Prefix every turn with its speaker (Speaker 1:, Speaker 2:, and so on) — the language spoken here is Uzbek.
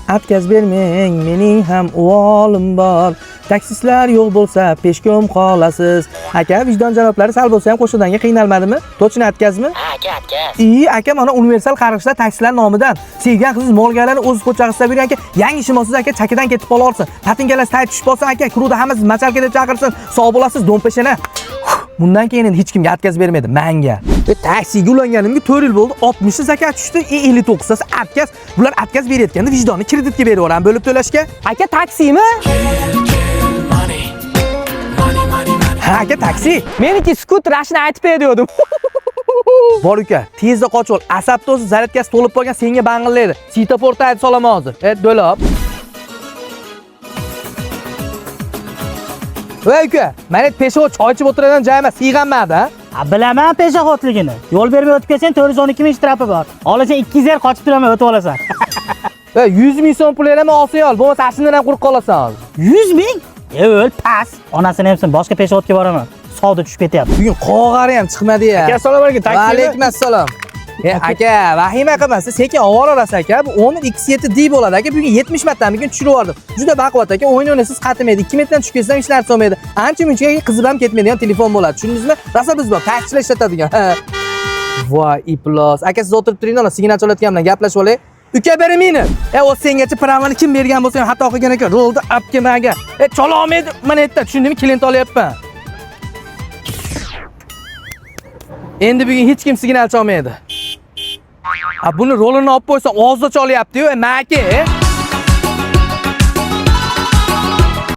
Speaker 1: Отказ bermang, mening ham uvolim bor. Taksistlar yo'q bo'lsa, пешком qolasiz. Aka, vijdon janoblari sal bo'lsa ham qo'shiqdanga qiynalmadimi? Точно отказ mi?
Speaker 2: Ha, aka, отказ.
Speaker 1: I, aka, mana universal qarg'ishlar taksilar nomidan. Sevgan qizingiz molgalarni o'z ko'chasida yurgan aka, yangi shimosiz aka chakidan ketib qola olsin. Patinkalar tay tushib qolsa aka, круг da hammasi мочалка deb chaqirsin. Sog' bo'lasiz, do'mpashana. Bundan keyin endi hech kimga отказ bermaydi, manga. Taksiga ulanganimga 4 yil bo'ldi, 60 ta заказ tushdi, 59 tasi отказ. Bular отказ berayotganda vijdonni kreditga berib yuboraman bo'lib to'lashga.
Speaker 3: Aka, taksimi?
Speaker 1: Ha, aka, taksi.
Speaker 3: Meniki skuter, ashuni aytib beriyordum.
Speaker 1: Bor uka, tezda qochib ol. Asabda o'zi зарядка si to'lib qolgan, senga bang'illaydi. Svetoforda aytib solaman hozir. Do'lab. Voy uka, mana пешеход choy ichib o'tiradigan joy emas, siyg'anmadi, ha?
Speaker 2: Ha, bilaman пешеход ligini. Yo'l bermay o'tib ketsang 412 ming shtrafi bor. Olasang 200 yer qochib turaman, o'tib olasan.
Speaker 1: Voy, 100 ming so'm pul beraman, olsang ol, bo'lmasa shundan ham quruq qolasan hozir.
Speaker 2: 100 ming? E, o'l, pas. Onasini emsin, boshqa пешеход ga boraman. Savdo tushib ketyapti.
Speaker 1: Bugun qog'ari ham chiqmadi ya.
Speaker 4: Aka, assalomu alaykum, taksimi?
Speaker 1: Alaykum assalom. Aka, vahima qilmasiz, sekin ovoraverasiz aka. Bu 10 X7 D bo'ladi aka. Bugun 70 marta bugun tushirib yubordim. Juda baquvvat aka, o'yin o'ynaysiz qatimaydi. 2 metrdan tushib ketsam hech narsa olmaydi. Ancha muncha qizib ham ketmaydigan telefon bo'ladi. Tushundingizmi? Rosa biz bor, taksichilar ishlatadigan. Voy, iplos. Aka, siz o'tirib turing, ona signal chalayotgan bilan gaplashib olay. Uka bermini. O sengacha права ni kim bergan bo'lsa ham xato qilgan ekan. Rolda olib kelmagan. Chololmaydi. Mana yerda tushundingmi? Клиент olyapman. Endi bugun hech kim signal chalmaydi. Ha, buni rolini olib qo'ysam og'zida cholyapti-yu, maki.